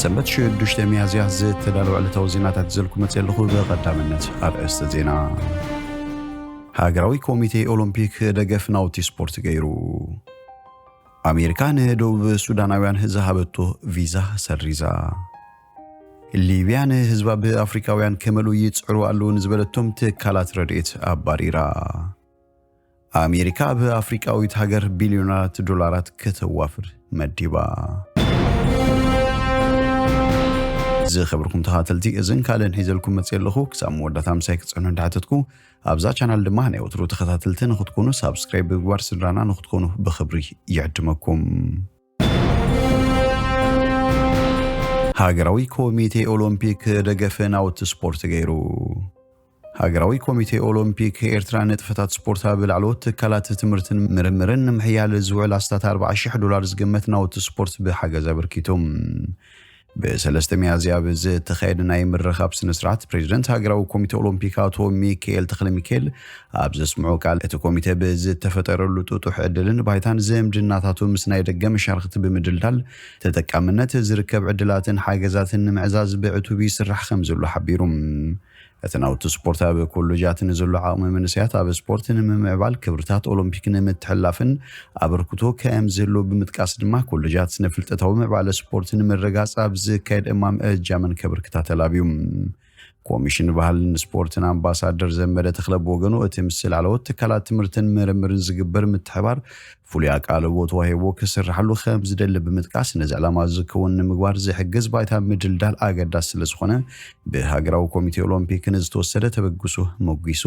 ሰንበት ሽዱሽተ ሚያዝያ ዝተዳለወ ዕለታዊ ዜናታት ዘልኩ መፅእ ኣለኹ። ብቐዳምነት ኣርእስተ ዜና። ሃገራዊ ኮሚቴ ኦሎምፒክ ደገፍ ናውቲ ስፖርት ገይሩ። ኣሜሪካ ንደቡብ ሱዳናውያን ዝሃበቶ ቪዛ ሰሪዛ። ሊብያ ንህዝባ ብኣፍሪካውያን ከመልኡ ይፅዕሩ ኣለዉ ንዝበለቶም ትካላት ረድኤት ኣባሪራ። ኣሜሪካ ኣብ ኣፍሪቃዊት ሃገር ቢልዮናት ዶላራት ከተዋፍር መዲባ። ዝኸበርኩም ተኸታተልቲ፣ እዝን ካልእን ሒዘልኩም መፅእ ኣለኹ። ክሳብ መወዳእታ ምሳይ ክትፀኑ እንዳሓተትኩ፣ ኣብዛ ቻናል ድማ ናይ ወትሩ ተኸታተልቲ ንክትኮኑ ሳብስክራይብ ብምግባር ስድራና ንክትኮኑ ብኽብሪ ይዕድመኩም። ሃገራዊ ኮሚቴ ኦሎምፒክ ደገፍ ናውቲ ስፖርት ገይሩ። ሃገራዊ ኮሚቴ ኦሎምፒክ ኤርትራ ንጥፈታት ስፖርት ኣብ ላዕለዎት ትካላት ትምህርትን ምርምርን ንምሕያል ዝውዕል ኣስታት ኣርባዓ ሺሕ ዶላር ዝግመት ናውቲ ስፖርት ብሓገዝ ኣበርኪቱ። ብሰለስተ ሚያዝያ ኣብ ዝተኻየደ ናይ ምርኻብ ስነ ስርዓት፣ ፕሬዚደንት ሃገራዊ ኮሚቴ ኦሎምፒክ ኣቶ ሚካኤል ተኽለ ሚካኤል ኣብ ዘስምዖ ቃል፣ እቲ ኮሚቴ ብዝተፈጠረሉ ጥጡሕ ዕድልን ባይታን ዝምድናታቱ ምስ ናይ ደገ መሻርኽቲ ብምድልዳል፣ ተጠቃምነት ዝርከብ ዕድላትን ሓገዛትን ንምዕዛዝ ብዕቱብ ይስራሕ ከም ዘሎ ሓቢሩ። እቲ ናውቲ ስፖርት ኣብ ኮሌጃት ንዘሎ ዓቕሚ መንእሰያት ኣብ ስፖርት ንምምዕባል፣ ክብርታት ኦሎምፒክ ንምትሕልላፍን ኣበርክቶ ከም ዝህልዎ ብምጥቃስ ድማ፣ ኮሌጃት ስነ ፍልጠታዊ ምዕባለ ስፖርት ንምርጋጽ ኣብ ዝካየድ እማም እጃመን ከበርክታ ተላብዩ። ኮሚሽን ባህልን ስፖርትን ኣምባሳደር ዘመደ ተኽለ ብወገኑ፣ እቲ ምስ ላዕለዎት ትካላት ትምህርትን ምርምርን ዝግበር ምትሕባር ፍሉይ ኣቃልቦ ተዋሂብዎ ክስርሓሉ ከም ዝደሊ ብምጥቃስ፣ ነዚ ዕላማ ዝከውን ንምግባር ዝሕግዝ ባይታ ምድልዳል ኣገዳሲ ስለ ዝኾነ፣ ብሃገራዊ ኮሚቴ ኦሎምፒክ ንዝተወሰደ ተበግሶ መጒሱ።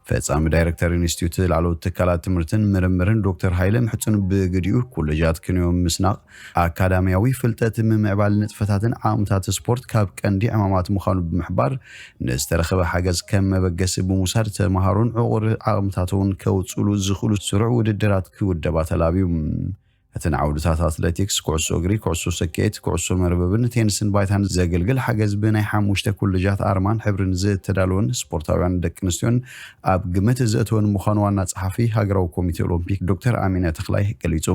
ፈጻሚ ዳይሬክተር ኢንስቲትዩት ላዕለዎት ትካላት ትምህርትን ምርምርን ዶክተር ሃይለ ምሕጹን ብግዲኡ፣ ኮሌጃት ክንዮም ምስናቕ፣ ኣካዳሚያዊ ፍልጠት ምምዕባል፣ ንጥፈታትን ዓቕምታት ስፖርት ካብ ቀንዲ ዕማማት ምዃኑ ብምሕባር፣ ንዝተረኸበ ሓገዝ ከም መበገሲ ብምውሳድ፣ ተምሃሮን ዕቑር ዓቕምታት እውን ከውፅሉ ዝኽእሉ ስሩዕ ውድድራት ክውደባ ተላብዩ። እተን ዓውድታት ኣትሌቲክስ፣ ኩዕሶ እግሪ፣ ኩዕሶ ሰኪዔት፣ ኩዕሶ መርበብን ቴኒስን ባይታን ዘገልግል ሓገዝ ብናይ ሓሙሽተ ኮሌጃት ኣርማን ሕብርን ዝተዳለወን ስፖርታውያን ደቂ ኣንስትዮን ኣብ ግምት ዘእተወን ምዃኑ ዋና ጸሓፊ ሃገራዊ ኮሚቴ ኦሎምፒክ ዶክተር ኣሚነ ተኽላይ ገሊጹ።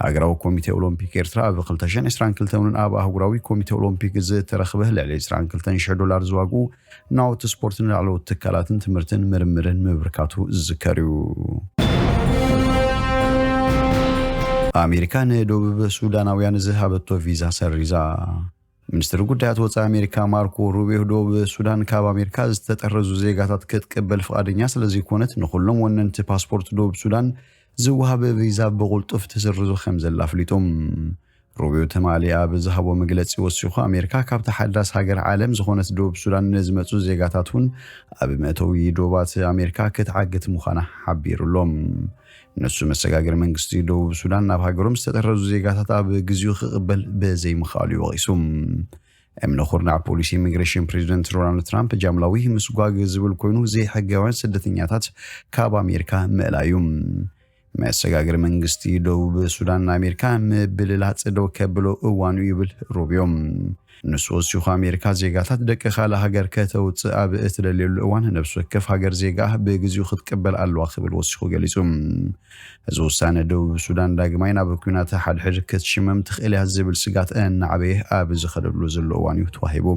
ሃገራዊ ኮሚቴ ኦሎምፒክ ኤርትራ ኣብ ክልተ ሽሕን ዕስራን ክልተን ኣብ ኣህጉራዊ ኮሚቴ ኦሎምፒክ ዝተረኽበ ልዕሊ ዕስራን ክልተን ሽሕ ዶላር ዝዋግኡ ናውቲ ስፖርት ንላዕለዎት ትካላትን ትምህርትን ምርምርን ምብርካቱ ዝዝከር እዩ። ኣሜሪካ ንደቡብ ሱዳናውያን ዝሃበቶ ቪዛ ሰሪዛ። ሚኒስትሪ ጉዳያት ወጻኢ ኣሜሪካ ማርኮ ሩቢዮ፣ ደቡብ ሱዳን ካብ ኣሜሪካ ዝተጠረዙ ዜጋታት ክትቅበል ፍቓደኛ ስለ ዘይኮነት፣ ንኹሎም ወነንቲ ፓስፖርት ደቡብ ሱዳን ዝወሃብ ቪዛ ብቕልጡፍ ትስርዞ ከም ዘላ ኣፍሊጡ። ሩቢዮ ትማሊ ኣብ ዝሃቦ መግለጺ ወሲኹ፣ ኣሜሪካ ካብታ ሓዳስ ሃገር ዓለም ዝኾነት ደቡብ ሱዳን ንዝመጹ ዜጋታት እውን ኣብ መእተዊ ዶባት ኣሜሪካ ክትዓግት ምዃና ሓቢሩ ኣሎ። ንሱ፣ መሰጋገሪ መንግስቲ ደቡብ ሱዳን ናብ ሃገሮም ዝተጠረዙ ዜጋታት ኣብ ግዜኡ ክቕበል ብዘይምኽኣሉ እዩ ወቒሱ። እምነ ኩርናዕ ፖሊሲ ኢሚግሬሽን ፕሬዚደንት ዶናልድ ትራምፕ ጃምላዊ ምስጓግ ዝብል ኮይኑ፣ ዘይሕጋውያን ስደተኛታት ካብ ኣሜሪካ ምእላይ እዩ። መሰጋገሪ መንግስቲ ደቡብ ሱዳን፣ ኣሜሪካ ምብልላጽ ደው ከብሎ እዋኑ ይብል ሩቢዮ። ንሱ ወሲኹ፣ ኣሜሪካ ዜጋታት ደቂ ካልእ ሃገር ከተውጽእ ኣብ እትደልየሉ እዋን፣ ነፍሲ ወከፍ ሃገር ዜጋ ብግዜኡ ክትቅበል ኣለዋ ክብል ወሲኹ ገሊጹ። እዚ ውሳነ፣ ደቡብ ሱዳን ዳግማይ ናብ ኲናት ሓድሕድ ክትሽመም ትኽእል እያ ዝብል ስጋት እናዓበየ ኣብ ዝኸደሉ ዘሎ እዋን እዩ ተዋሂቡ።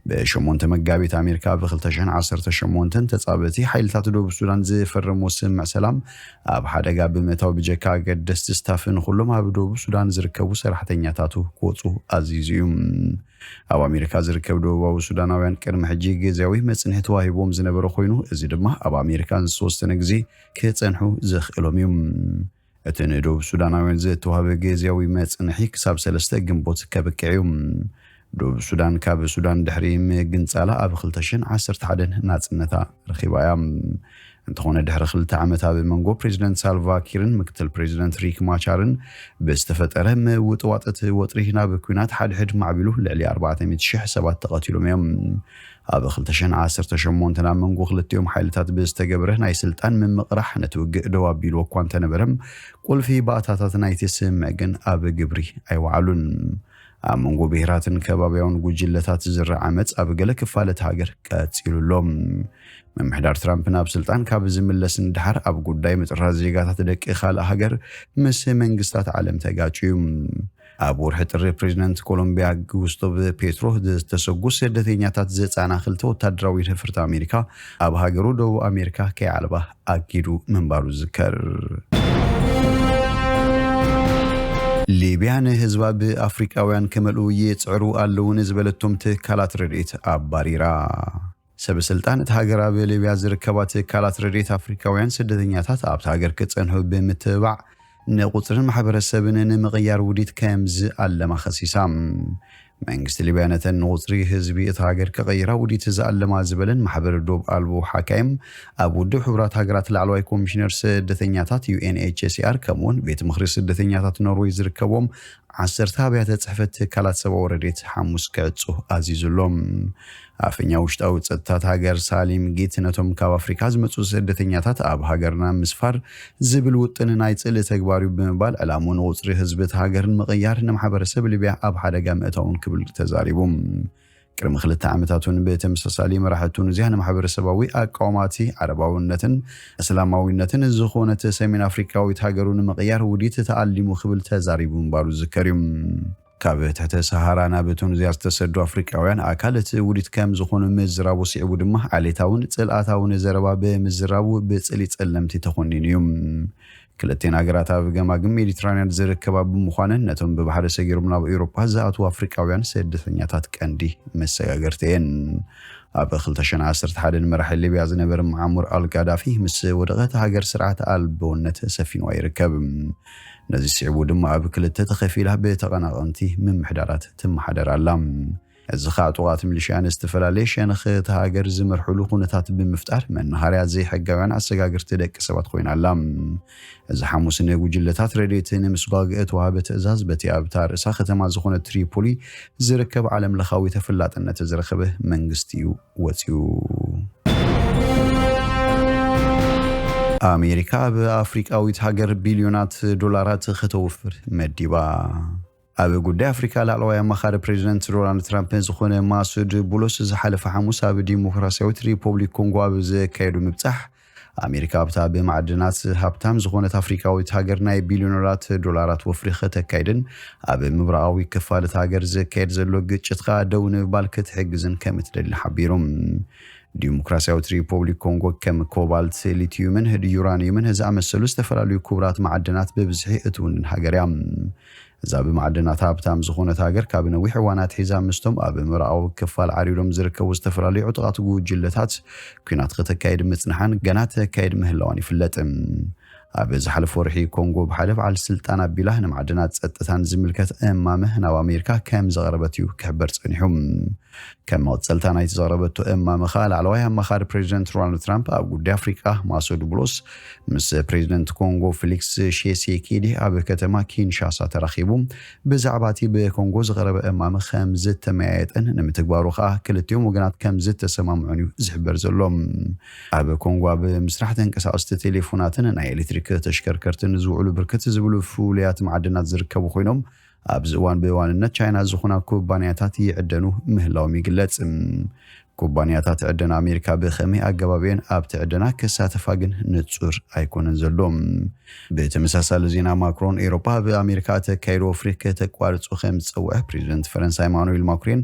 ብሸሞንተ መጋቢት፣ ኣሜሪካ ብኽልተ ሽሕን ዓሰርተ ሸሞንተን ተጻበቲ ሓይልታት ደቡብ ሱዳን ዝፈረሞ ስምምዕ ሰላም ኣብ ሓደጋ ብምእታው፣ ብጀካ ኣገደስቲ ስታፍ፣ ንኹሎም ኣብ ደቡብ ሱዳን ዝርከቡ ሰራሕተኛታቱ ክወጹ ኣዚዙ እዩ። ኣብ ኣሜሪካ ዝርከብ ደቡባዊ ሱዳናውያን ቅድሚ ሕጂ ግዜያዊ መጽንሒ ተዋሂቦም ዝነበረ ኮይኑ፣ እዚ ድማ ኣብ ኣሜሪካ ንዝተወሰነ ግዜ ክጸንሑ ዘኽእሎም እዩ። እቲ ንደቡብ ሱዳናውያን ዝተዋህበ ግዜያዊ መጽንሒ ክሳብ ሰለስተ ግንቦት ከብቅዕ እዩ። ደቡብ ሱዳን ካብ ሱዳን ድሕሪ ምግንጻላ ኣብ ክልተ ሽሕን ዓሰርተ ሓደን ናጽነታ ረኺባ እያ። እንተኾነ፣ ድሕሪ ክልተ ዓመት ኣብ መንጎ ፕሬዚደንት ሳልቫ ኪርን ምክትል ፕሬዚደንት ሪክ ማቻርን ብዝተፈጠረ ምውጥዋጥ፣ እቲ ወጥሪ ናብ ኲናት ሓድሕድ ማዕቢሉ፣ ልዕሊ ኣርባዕተ ሚእቲ ሽሕ ሰባት ተቐቲሎም እዮም። ኣብ ክልተ ሽሕን ዓሰርተ ሸሞንተን ኣብ መንጎ ክልቲኦም ሓይልታት ብዝተገበረ ናይ ስልጣን ምምቕራሕ፣ ነቲ ውግእ ደው ኣቢልዎ እኳ እንተነበረ፣ ቁልፊ ባእታታት ናይቲ ስምምዕ ግን ኣብ ግብሪ ኣይወዓሉን። ኣብ መንጎ ብሄራትን ከባቢያውን ጉጅለታት ዝዝራእ ዓመጽ ኣብ ገለ ክፋል እታ ሃገር ቀጺሉ ኣሎ። ምምሕዳር ትራምፕ ናብ ስልጣን ካብ ዝምለስ ንደሓር፣ ኣብ ጉዳይ ምጥራዝ ዜጋታት ደቂ ካልእ ሃገር ምስ መንግስታት ዓለም ተጋጭዩ እዩ። ኣብ ወርሒ ጥሪ ፕሬዚደንት ኮሎምቢያ ጉስቶቭ ፔትሮ ዝተሰጉ ስደተኛታት ዘጻዕና ክልተ ወታደራዊ ነፈርቲ ኣሜሪካ ኣብ ሃገሩ ደቡብ ኣሜሪካ ከይዓልባ ኣጊዱ ምንባሩ ዝከር። ሊብያ ንህዝባ ብኣፍሪቃውያን ክመልኡ ይጽዕሩ ኣለዉ ንዝበለቶም ትካላት ረድኤት ኣባሪራ። ሰበስልጣን እቲ ሃገር ኣብ ሊብያ ዝርከባ ትካላት ረድኤት ኣፍሪካውያን ስደተኛታት ኣብቲ ሃገር ክጸንሑ ብምትብባዕ ንቁጽርን ማሕበረሰብን ንምቕያር ውዲት ከም ዝኣለማ ከሲሳ። መንግስቲ ሊብያ ነተን ንቁጽሪ ህዝቢ እቲ ሃገር ክቐይራ ውዲት ዝኣለማ ዝበለን ማሕበር ዶብ ኣልቦ ሓካይም ኣብ ውድብ ሕቡራት ሃገራት ላዕለዋይ ኮሚሽነር ስደተኛታት ዩ ኤን ኤች ሲ ኣር ከምኡውን ቤት ምኽሪ ስደተኛታት ኖርዌይ ዝርከቦም ዓሰርተ ኣብያተ ጽሕፈት ትካላት ሰብኣዊ ረድኤት ሓሙስ ክዕጹ ኣዚዙ ኣሎ። ኣፈኛ ውሽጣዊ ጸጥታት ሃገር ሳሊም ጊት ነቶም ካብ ኣፍሪካ ዝመጹ ስደተኛታት ኣብ ሃገርና ምስፋር ዝብል ውጥን ናይ ጽልኢ ተግባር እዩ ብምባል ዕላምኡ ንቁጽሪ ህዝቢ እቲ ሃገርን ምቕያር ንማሕበረሰብ ሊብያ ኣብ ሓደጋ ምእታውን ክብል ተዛሪቡ። ቅድሚ ክልተ ዓመታት እውን ብተመሳሳሊ መራሕቲ ቱኒዝያ ንማሕበረሰባዊ ኣቃውማቲ ዓረባውነትን እስላማዊነትን ዝኾነት ሰሜን ኣፍሪካዊት ሃገሩ ንምቕያር ውዲት ተኣሊሙ ክብል ተዛሪቡ ምንባሩ ዝዝከር እዩ። ካብ ትሕተ ሰሃራ ናብ ቱኒዝያ ዝተሰዱ ኣፍሪቃውያን ኣካል እቲ ውዲት ከም ዝኾኑ ምዝራቡ ስዒቡ ድማ ዓሌታውን ጽልኣታውን ዘረባ ብምዝራቡ ብጽሊ ጸለምቲ ተኾኒኑ እዩ። ክልቴን ሃገራት ኣብ ገማግም ሜዲትራንያን ዝርከባ ብምዃነን ነቶም ብባሕሪ ሰጊሮም ናብ ኤውሮጳ ዝኣትዉ ኣፍሪቃውያን ስደተኛታት ቀንዲ መሰጋገርቲ እየን። ኣብ ክልተ ሽሕን ዓሰርተ ሓደን መራሒ ሊብያ ዝነበረ መዓሙር ኣልጋዳፊ ምስ ወደቐ እቲ ሃገር ስርዓት ኣልቦነት ሰፊንዋ ይርከብ። ነዚ ስዒቡ ድማ ኣብ ክልተ ተኸፊላ ብተቐናቐንቲ ምምሕዳራት ትመሓደር ኣላ። እዚ ኸኣ ጥቓት ሚሊሽያን ዝተፈላለየ ሸነኽ እቲ ሃገር ዝመርሕሉ ኩነታት ብምፍጣር መናሃርያ ዘይሕጋውያን ኣሰጋግርቲ ደቂ ሰባት ኮይና ኣላ። እዚ ሓሙስ ንጉጅለታት ረድኤት ንምስጓግ እተዋህበ ትእዛዝ በቲ ኣብታ ርእሳ ከተማ ዝኾነት ትሪፖሊ ዝርከብ ዓለም ለኻዊ ተፈላጥነት ዝረኸበ መንግስቲ እዩ ወፂኡ። ኣሜሪካ ኣብ ኣፍሪቃዊት ሃገር ቢልዮናት ዶላራት ከተውፍር መዲባ። ኣብ ጉዳይ ኣፍሪካ ላዕለዋይ ኣማኻሪ ፕሬዚደንት ዶናልድ ትራምፕ ዝኾነ ማሱድ ቡሎስ ዝሓለፈ ሓሙስ ኣብ ዲሞክራሲያዊት ሪፖብሊክ ኮንጎ ኣብ ዘካየዱ ምብጻሕ ኣሜሪካ ኣብታ ብማዕድናት ሃብታም ዝኾነት ኣፍሪካዊት ሃገር ናይ ቢልዮነራት ዶላራት ወፍሪ ከተካይድን ኣብ ምብራቓዊ ክፋል እቲ ሃገር ዘካየድ ዘሎ ግጭት ከዓ ደው ንምባል ክትሕግዝን ከም እትደሊ ሓቢሩ። ዲሞክራሲያዊት ሪፖብሊክ ኮንጎ ከም ኮባልት፣ ሊቲዩምን ዩራኒዩምን ዝኣመሰሉ ዝተፈላለዩ ክቡራት ማዕድናት ብብዝሒ እትውንን ሃገር እያ። እዛ ብማዕድናት ሃብታም ዝኾነት ሃገር ካብ ነዊሕ እዋን ኣትሒዛ ምስቶም ኣብ ምብራቓዊ ክፋል ዓሪዶም ዝርከቡ ዝተፈላለዩ ዕጡቓት ጉጅለታት ኲናት ከተካይድ ምጽንሓን ገና ተካይድ ምህላዋን ይፍለጥ። ኣብ ዝሓለፈ ወርሒ ኮንጎ ብሓደ በዓል ስልጣን ኣቢላ ንማዕድናት ጸጥታን ዝምልከት እማመ ናብ ኣሜሪካ ከም ዘቕረበት እዩ ክሕበር ጸኒሑ። ከም መቐጸልታ ናይቲ ዘቕረበቶ እማመ ኸኣ ላዕለዋይ ኣማኻሪ ፕሬዚደንት ዶናልድ ትራምፕ ኣብ ጉዳይ ኣፍሪቃ ማሱድ ቡሎስ ምስ ፕሬዚደንት ኮንጎ ፊሊክስ ሺሴኬዲ ኣብ ከተማ ኪንሻሳ ተራኺቡ ብዛዕባ እቲ ብኮንጎ ዝቐረበ እማመ ከም ዝተመያየጠን ንምትግባሩ ኸኣ ክልቲኦም ወገናት ከም ዝተሰማምዑን እዩ ዝሕበር ዘሎ። ኣብ ኮንጎ ኣብ ምስራሕ ተንቀሳቐስቲ ቴሌፎናትን ናይ ኤሌክትሪክ ተሽከርከርትን ዝውዕሉ ብርክት ዝብሉ ፍሉያት ማዕድናት ዝርከቡ ኮይኖም ኣብዚ እዋን ብዋንነት ቻይና ዝኾና ኩባንያታት ይዕደኑ ምህላዎም ይግለጽ። ኩባንያታት ዕደና ኣሜሪካ ብኸመይ ኣገባብ እየን ኣብቲ ዕደና ክሳተፋ ግን ንጹር ኣይኮነን ዘሎ። ብተመሳሳሊ ዜና ማክሮን ኤውሮፓ ኣብ ኣሜሪካ እተካየዶ ወፍሪ ከተቋርጾ ከም ዝጸውዐ ፕሬዚደንት ፈረንሳ ኢማኑኤል ማክሮን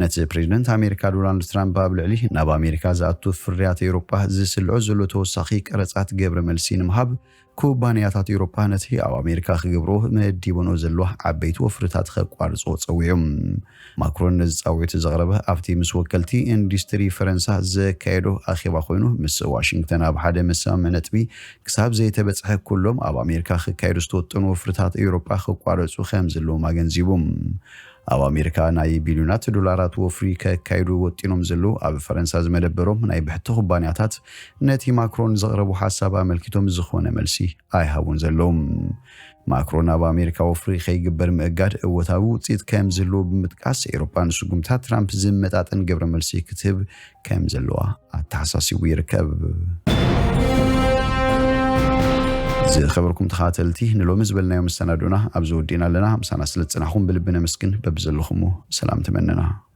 ነቲ ፕሬዚደንት ኣሜሪካ ዶናልድ ትራምፕ ኣብ ልዕሊ ናብ ኣሜሪካ ዝኣቱ ፍርያት ኤውሮፓ ዝስልዖ ዘሎ ተወሳኺ ቀረጻት ገብረ መልሲ ንምሃብ ኩባንያታት ኤውሮፓ ነቲ ኣብ ኣሜሪካ ክገብርዎ መዲበንኦ ዘለዋ ዓበይቲ ወፍርታት ከቋርጽዎ ጸዊዑ። ማክሮን ነዚ ጻውዒት ዘቕረበ ኣብቲ ምስ ወከልቲ ኢንዱስትሪ ፈረንሳ ዘካየዶ ኣኼባ ኮይኑ ምስ ዋሽንግተን ኣብ ሓደ መሰማምዒ ነጥቢ ክሳብ ዘይተበጽሐ ኩሎም ኣብ ኣሜሪካ ክካየዱ ዝተወጠኑ ወፍርታት ኤውሮፓ ክቋረጹ ከም ዘለዎም ኣገንዚቡ። ኣብ ኣሜሪካ ናይ ቢልዮናት ዶላራት ወፍሪ ከካይዱ ወጢኖም ዘለዉ ኣብ ፈረንሳ ዝመደበሮም ናይ ብሕቲ ኩባንያታት ነቲ ማክሮን ዘቕረቡ ሓሳብ ኣመልኪቶም ዝኾነ መልሲ ኣይሃቡን ዘለዉ። ማክሮን ኣብ ኣሜሪካ ወፍሪ ከይግበር ምእጋድ እወታዊ ውፅኢት ከም ዝህልዎ ብምጥቃስ ኤውሮጳ ንስጉምታት ትራምፕ ዝመጣጠን ግብረ መልሲ ክትህብ ከም ዘለዋ ኣተሓሳሲቡ ይርከብ። ዝኸበርኩም ተኻተልቲ ንሎሚ ዝበልናዮ መሰናዶና ኣብዚ ወዲእና ኣለና። ምሳና ስለ ዝፅናሕኩም ብልቢ ነመስግን። በብዘለኹሞ ሰላም ትመንና።